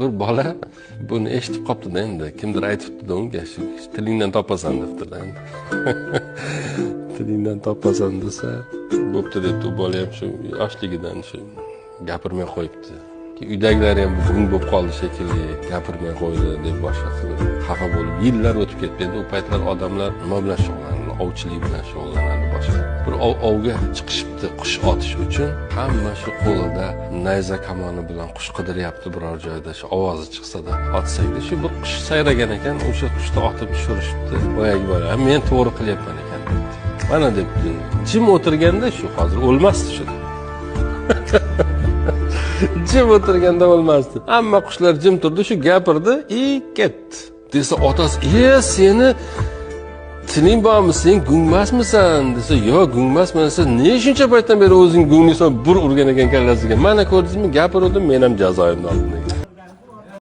Bir bola buni eshitib qolibdida, endi kimdir aytibdida unga, shu tilingdan topasan debdida endi. Tilingdan topasan desa, bo'pti debdi. U bola ham shu yoshligidan shu gapirmay qo'yibdi. Keyin uydagilari ham gung bo'lib qoldi shekilli, gapirmay qo'ydi deb boshqa qilib xafa bo'lib, yillar o'tib ketdi. Endi u paytlar odamlar nima bilan shug'ullanadi? Ovchilik bilan shug'ullanadi, boshqa. Bir ovga chiqishibdi qush otish uchun. Hamma shu qo'lida nayza kamoni bilan qush qidiryapti biror joyda, shu ovozi chiqsa-da otsak. Shu bir qush sayragan ekan, o'sha qushni otib tushirishibdi. Boyagi bola, men to'g'ri qilyapman ekan debdi. Mana debdi, jim o'tirganda shu hozir o'lmasdi shu. Jim o'tirganda o'lmasdi. Hamma qushlar jim turdi, shu gapirdi, i ketdi. Desa otasi, "E, seni tiling bormi, sen gungmasmisan?" desa, "Yo'q, gungmasman" desa, "Ne shuncha paytdan beri o'zing gunglisan?" Bir urgan ekan kallasiga. Mana ko'rdingizmi, gapiruvdim, men ham jazoimni oldim degan.